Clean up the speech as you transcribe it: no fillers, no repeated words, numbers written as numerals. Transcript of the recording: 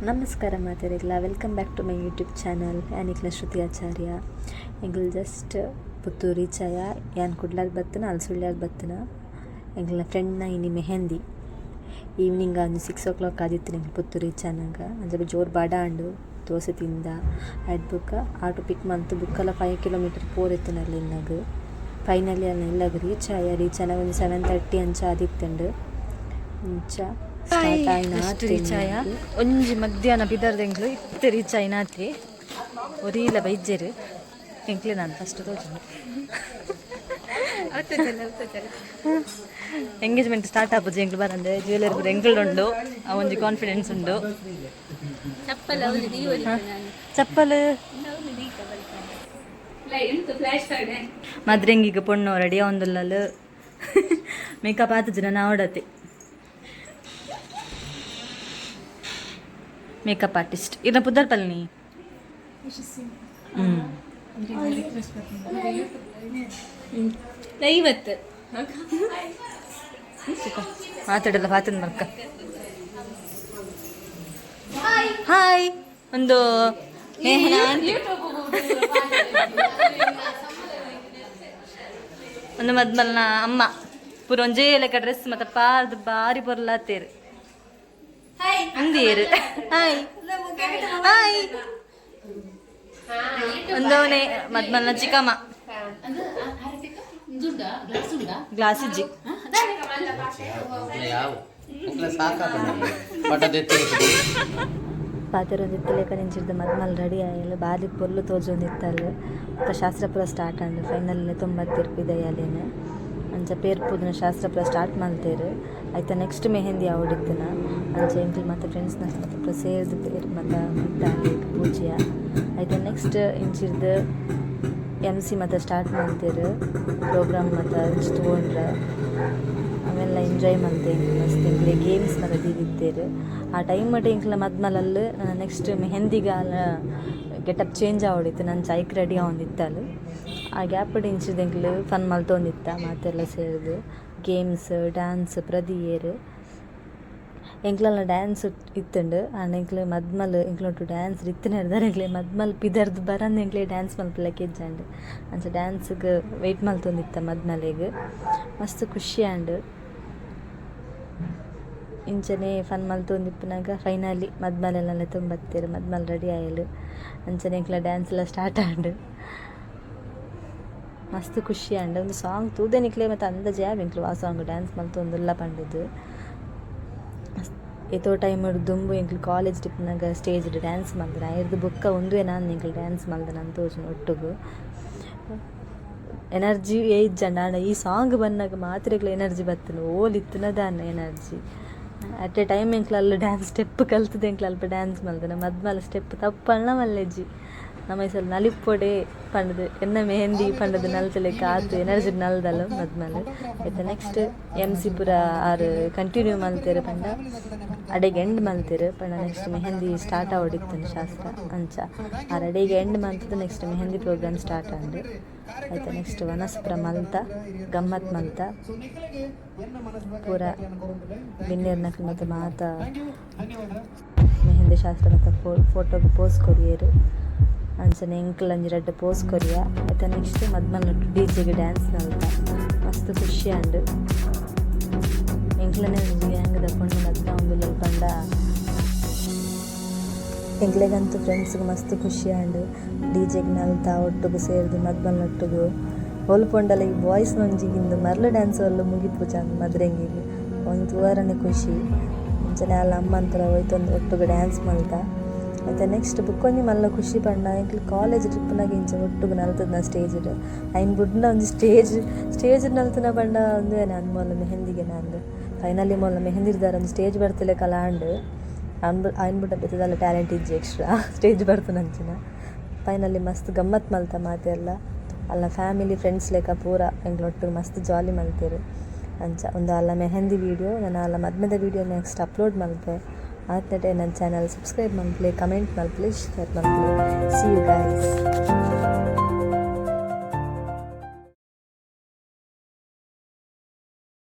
ನಮಸ್ಕಾರ ಮಾತೆರೆಗ್ಲ, welcome back to my YouTube channel. ಯಾನಿಕ್ಲ ಶ್ರುತಿ ಆಚಾರ್ಯ. ಎಂಕುಲು just Puttur reach ಆಯ. ಯಾನ್ ಕುಡ್ಲಾಗ್ ಬತ್ತನ, ಅಲ್ ಸುಳ್ಯಾಗ್ ಬತ್ತನ. ಎಂಕ್ಲೆನ ಫ್ರೆಂಡ್ನ ಇನಿ ಮೆಹಂದಿ. ಈವ್ನಿಂಗ್ ಒಂಜಿ 6 ಓ ಕ್ಲಾಕ್ ಆದಿತ್ತಿನ ಎಂಕುಲು ಪುತ್ತೂರು ರೀಚ್ ಆನಗ. ಅಂಚ ಜೋರು ಬಡ ಆಂಡು. ದೋಸೆ ತಿಂದ ಐಡ್ ಬೊಕ್ಕ ಆಟೋ ಪಿಕ್ ಮಂತ್ ಬುಕ್ಕಲ 5 ಕಿಲೋಮೀಟರ್ ಪೋರಿತ್ತಿನಲ್ಲ ಇಲ್ಲಗ್. ಫೈನಲಿ ಅಲ್ನ ಇಲ್ಲಗ್ ರೀಚ್ ಆಯ. ರೀಚ್ ಆನಗ ಒಂಜಿ 7:30 ಅಂಚ ಆದಿತ್ತುಂಡು. ಇಂಚ ಸ್ಟಾರ್ಟ್ ಆಯಿನ. ರೀಚ್ ಆಯ. ಒಂಜಿ ಮಧ್ಯಾಹ್ನ ಬಿದರ್ದ ಎಂಕ್ಲು, ಇತ್ತೆ ರೀಚ್ ಆಯ್ನಾತಿ. ಒರಿಲ ಬೈಜೆರ್ ಎಂಕ್ಲೆ. ನಾನು ಫಸ್ಟ್ ತೋಜುಂಡು. ಎಂಗೇಜ್ಮೆಂಟ್ ಸ್ಟಾರ್ಟ್ ಆಪುಜಿ ಎಂಕ್ಲು ಬರಂದೆ. ಜ್ಯುವೆಲರಿ ಪೂರ ಎಂಕ್ಲು ಉಂಡು. ಆ ಒಂಜಿ ಕಾನ್ಫಿಡೆನ್ಸ್ ಉಂಡು. ಚಪ್ಪಲ್. ಮದ್ರೆಂಗಿಗೆ ಪೊಣ್ಣು ರೆಡಿ ಆವೊಂದುಲ್ಲಲ್. ಮೇಕಪ್ ಆತುಜಿ ನನ ಆವಡತೆ. ಮೇಕಪ್ ಆರ್ಟಿಸ್ಟ್ ಇರ್ನ ಪುದರ್ ಪಲ್ನಿ. ಐವತ್ತು. ಮಾತಾಡಲ್ಲ ಪಾತನ್ ಮರ್ಕ. ಹಾಯ್. ಒಂದು ನೇಹನ ಆಂಟಿ. ಒಂದು ಮದ್ಮಲ್ನ ಅಮ್ಮ. ಪೂರ ಒಂಜೇ ಲೆಕ್ಕ ಡ್ರೆಸ್ ಮತ್ತೆ ಪಾರ್ದು ಬಾರಿ ಪೊರ್ಲಾತೇರು ಅಂದಿಯೇರು. Hi hi. ಒಂದವನೇ ಮದ್ಮಲ್ನ ಚಿಕ್ಕಮ್ಮ. ಗ್ಲಾಸ್ ಇಜ್ಜಿ. ಯಾವ ಸಾಕಾಪಂಡ ಪಟದೆತ್ತಿ. ಪಾತೆರೊಂದಿತ್ತು ಲೆಕ್ಕ ನಿಂಚಿರ್ದು ಮದ್ಮಲ್ ರೆಡಿ ಆಯಲ್. ಬಾರಿ ಪೊರ್ಲು ತೋಜೊಂದಿತ್ತಲ್. ಬೊಕ್ಕ ಶಾಸ್ತ್ರ ಪೂರ ಸ್ಟಾರ್ಟ್ ಆಂಡ್. ಫೈನಲ್ ತೊಂಬತ್ತಿರ್ ಪಿದಯಾಲೇನು. ಅಂಚ ಪೇರ್ ಪೂದುನ ಶಾಸ್ತ್ರ ಪೂರ ಸ್ಟಾರ್ಟ್ ಮಲ್ತೇರು. ಐತ ನೆಕ್ಸ್ಟ್ ಮೆಹಂದಿ ಆವೊಡಿತ್ತುನ. ಅಂಚ ಎಂಕ್ಲು ಮಾತ ಫ್ರೆಂಡ್ಸ್ ನಕುಲು ಪೂರ ಸೇರ್ದ್ ಪೇರ್ ಮಾತ ಮುಟ್ಟಾಂಡ್ ಪೂಜೆಯ. ಐತ ನೆಕ್ಸ್ಟ್ ಇಂಚಿರ್ದು ಎಮ್ ಸಿ ಮಾತ ಸ್ಟಾರ್ಟ್ ಮಲ್ತೇರು. ಪ್ರೋಗ್ರಾಮ್ ಮಾತ ಇಂಚ ತೂವೊಂಡ್ರ ಅವೆಲ್ಲ ಎಂಜಾಯ್ ಮಲ್ತೆ ಎಂಕ್ಲು ಮಸ್ತ್. ಎಂಕ್ಲೆ ಗೇಮ್ಸ್ ಮಾತ ದೀದಿತ್ತೇರು. ಆ ಟೈಮ್ ಮಟ್ಟ ಎಂಕ್ಲ ಮದ್ಮಲಲ್ಲು ನೆಕ್ಸ್ಟ್ ಮೆಹಂದಿಗಾಲ ಗೆಟಪ್ ಚೇಂಜ್ ಆವೊಡಿತ್ತು. ನಂಚ ಐಕ್ ರೆಡಿ ಆವೊಂದಿತ್ತಲ್. ಆ ಗ್ಯಾಪ್ ಇಂಚಿದ ಎಂಕ್ಲು ಫನ್ ಮಲ್ತೊಂದಿತ್ತ ಮಾತೆಲ್ಲ ಸೇರ್ದ್. ಗೇಮ್ಸ್, ಡ್ಯಾನ್ಸ್ ಪ್ರದಿಯೇರು. ಎಂಕ್ಲಲ ಡ್ಯಾನ್ಸ್ ಇತ್ತುಂಡು. ಆಂಡ ಎಂಕ್ಲೆ ಮದ್ಮಲ್ ಎಂಕ್ಲೊಟ್ಟು ಡ್ಯಾನ್ಸ್ ಇತ್ತಿನ ಎಂಕ್ಲೆ ಮದ್ಮಲ್ ಪಿದರ್ದ್ ಬರಂದೆ ಎಂಕ್ಲೆ ಡ್ಯಾನ್ಸ್ ಮಲ್ಪುಲೆಕ ಇಜ್ಜಾಂಡ್. ಅಂಚ ಡ್ಯಾನ್ಸ್ಗ್ ವೆಯ್ಟ್ ಮಲ್ತೊಂದಿತ್ತ ಮದ್ಮಲೆಗ್. ಮಸ್ತ್ ಖುಷಿ ಆಂಡ್. ಇಂಚನೆ ಫನ್ ಮಲ್ತೊಂದಿಪ್ಪುನಗ ಫೈನಲಿ ಮದ್ಮಲೆಲ್ಲ ಲೆತ್ತೊಂದು ಮದ್ಮಲ್ ರೆಡಿ ಆಯಲ್. ಅಂಚನೆ ಎಂಕ್ಲ ಡ್ಯಾನ್ಸ್ ಎಲ್ಲ ಸ್ಟಾರ್ಟ್ ಆಂಡ್. ಮಸ್ತ್ ಖುಷಿ ಆಂಡ್. ಒಂದು ಸಾಂಗ್ ತೂದೆ ನಿಕ್ಲೆ ಮತ್ತೆ ಅಂದಾಜೆ ಆವ್ ಎಂಕ್ಲು ಆ ಸಾಂಗ್ ಡ್ಯಾನ್ಸ್ ಮಲ್ತೊಂದುಲ್ಲ ಪಂಡುದು. ಏತೋ ಟೈಮ್ ದುಂಬು ಎಂಕ್ಲು ಕಾಲೇಜ್ ಇಪ್ಪುನಗ ಸ್ಟೇಜ್ ಡ್ಯಾನ್ಸ್ ಮಲ್ದನ. ಐರ್ದ್ ಬೊಕ್ಕ ಉಂದುವೆ ನಾನ್ ಎಂಕ್ಲು ಡ್ಯಾನ್ಸ್ ಮಲ್ದನ ಅಂತ ತೋಜುಂಡು. ಒಟ್ಟುಗು ಎನರ್ಜಿ ಇಜ್ಜಂಡ. ಆಂಡ ಈ ಸಾಂಗ್ ಬನ್ನಗ ಮಾತ್ರೆಗ್ಲ ಎನರ್ಜಿ ಬತ್ತುಂಡು. ಓಲ್ ಇತ್ತುನ ದಾನ್ನ ಎನರ್ಜಿ. ಅಟ್ ಎ ಟೈಮ್ ಎಂಕ್ಲು ಅಲ್ಲ ಡ್ಯಾನ್ಸ್ ಸ್ಟೆಪ್ ಕಲ್ತುದು ಎಂಕ್ಲು ಅಲ್ಪ ಡ್ಯಾನ್ಸ್ ಮಲ್ದನ. ಮದ್ಮಲ ಸ್ಟೆಪ್ ತಪ್ಪಣ್ಣ ಮಲ್ಲೆಜ್ಜಿ. ನಮ ಈ ಸಲ ನಲಿಪೊಡೆ ಪಂಡುದು, ಎನ್ನ ಮೆಹಂದಿ ಪಂಡುದು ನಲ್ತಲೆಕ್ಕ ಆತು ಎನರ್ಜಿ ನಲ್ದಲ್ಲ ಮದ್ಮಲ್. ಐತ ನೆಕ್ಸ್ಟ್ ಎಮ್ ಸಿ ಪೂರ ಆರ್ ಕಂಟಿನ್ಯೂ ಮಲ್ತೆರ್ ಪಂಡ ಅಡೆಗೆ ಎಂಡ್ ಮಲ್ತೆರ್. ಪಂಡ ನೆಕ್ಸ್ಟ್ ಮೆಹಂದಿ ಸ್ಟಾರ್ಟ್ ಆವೊಡಿತ್ತುಂಡು ಶಾಸ್ತ್ರ. ಅಂಚ ಆರ್ ಅಡೆಗೆ ಎಂಡ್ ಮಲ್ತುದು ನೆಕ್ಸ್ಟ್ ಮೆಹಂದಿ ಪ್ರೋಗ್ರಾಮ್ ಸ್ಟಾರ್ಟ್ ಆಂಡ್. ಐತ ನೆಕ್ಸ್ಟ್ ವನಸ್ ಪೂರ ಮಲ್ತ, ಗಮ್ಮತ್ ಮಲ್ತ. ಪೂರ ಬಿನ್ನೆರ್ನಕ್ಲು ಮತ್ತೆ ಮಾತ ಮೆಹಂದಿ ಶಾಸ್ತ್ರ ಮತ್ತೆ ಫೋಟೋಗ್ ಪೋಸ್ ಕೊರಿಯೆರ್. ಅಂಚನೆ ಎಂಕಲ್ ಒಂಜಿ ರಡ್ಡ್ ಪೋಸ್ ಕೊರಿಯ. ಐತ ನೆಕ್ಸ್ಟ್ ಮದ್ಮಲ್ ಡಿಜೆಗ್ ಡ್ಯಾನ್ಸ್ ಮಲ್ತ. ಮಸ್ತ್ ಖುಷಿ ಆಂಡ್. ಎಂಕ್ಲನೆ ಒಂಜಿ ಗ್ಯಾಂಗ್ ದ ಪೊಣ್ಣು ಮದ್ಮೆ ಆವೊಂದುಲ್ಲಲ್ ಪಂಡ ಎಂಕ್ಲೆಗಂತೂ ಫ್ರೆಂಡ್ಸ್ಗ್ ಮಸ್ತ್ ಖುಷಿ ಆಂಡ್. ಡಿಜೆಗ್ ನಲ್ತ ಒಟ್ಟುಗು ಸೇರ್ದ್ ಮದ್ಮಲ್ನೊಟ್ಟುಗು. ಓಲು ಪೋಂಡಲ ಈ ಬಾಯ್ಸ್ ಒಂಜಿ ಇಂದು ಮರ್ಲ್ ಡ್ಯಾನ್ಸ್ ಒಲ್ಲ ಮುಗಿಪುಜ ಮದ್ರೆಂಗಿಗ್. ಒಂಜಿ ತೂವರನೆ ಖುಷಿ. ಅಂಚನೆ ಅಲ್ಲ ಅಮ್ಮನ್ ಪೂರ ಒಯ್ತೊಂದು ಒಟ್ಟುಗು ಡ್ಯಾನ್ಸ್ ಮಲ್ತ. ಐತ ನೆಕ್ಸ್ಟ್ ಬೊಕ್ಕೊಂಜಿ ಮಲ್ಲ ಖುಷಿ ಪಂಡ ಎಂಕ್ಲು ಕಾಲೇಜ್ ಇಪ್ಪುನಗ ಇಂಚ ಒಟ್ಟುಗು ನಲ್ತುದ್ನ ಸ್ಟೇಜ್ ಡ್. ಐನ್ ಬುಡ್ಂಡ ಒಂಜಿ ಸ್ಟೇಜ್ ಸ್ಟೇಜ್ ನಲ್ತುನ ಪಂಡ ಉಂದುವೇನೆ ಅಂದ್ ಮೊಲ್ಲ ಮೆಹಂದಿಗೆ ನಂದು. ಫೈನಲಿ ಮೊಲ್ಲ ಮೆಹಂದಿರ್ದಾರ ಒಂಜಿ ಸ್ಟೇಜ್ ಬರ್ತಲೆಕಲ ಆಂಡ್. ಐನ್ ಬುಡ್ಡ ಬೇತೆ ದಾಲ ಟ್ಯಾಲೆಂಟ್ ಇಜ್ಜಿ ಎಕ್ಸ್ಟ್ರಾ ಸ್ಟೇಜ್ ಬರ್ಪುನಂಚಿನ. ಫೈನಲಿ ಮಸ್ತ್ ಗಮ್ಮತ್ ಮಲ್ತ ಮಾತೆರ್ಲ. ಅಲ್ಲ ಫ್ಯಾಮಿಲಿ ಫ್ರೆಂಡ್ಸ್ ಲೆಕ ಪೂರ ಎಂಕ್ಲೊಟ್ಟುಗು ಮಸ್ತ್ ಜಾಲಿ ಮಲ್ತೆರ್. ಅಂಚ ಉಂದು ಅಲ್ಲ ಮೆಹಂದಿ ವೀಡಿಯೋ. ನನ ಅಲ್ಲ ಮದ್ಮೆದ ವೀಡಿಯೋ ನೆಕ್ಸ್ಟ್ ಅಪ್ಲೋಡ್ ಮಲ್ಪೆ. ಆತ್ನೆಟೆ ನನ್ನ ಚಾನಲ್ ಸಬ್ಸ್ಕ್ರೈಬ್ ಮಲ್ಪುಲೆ, ಕಮೆಂಟ್ ಮಲ್ಪುಲೆ, ಶೇರ್ ಮಲ್ಪುಲೆ. See you guys.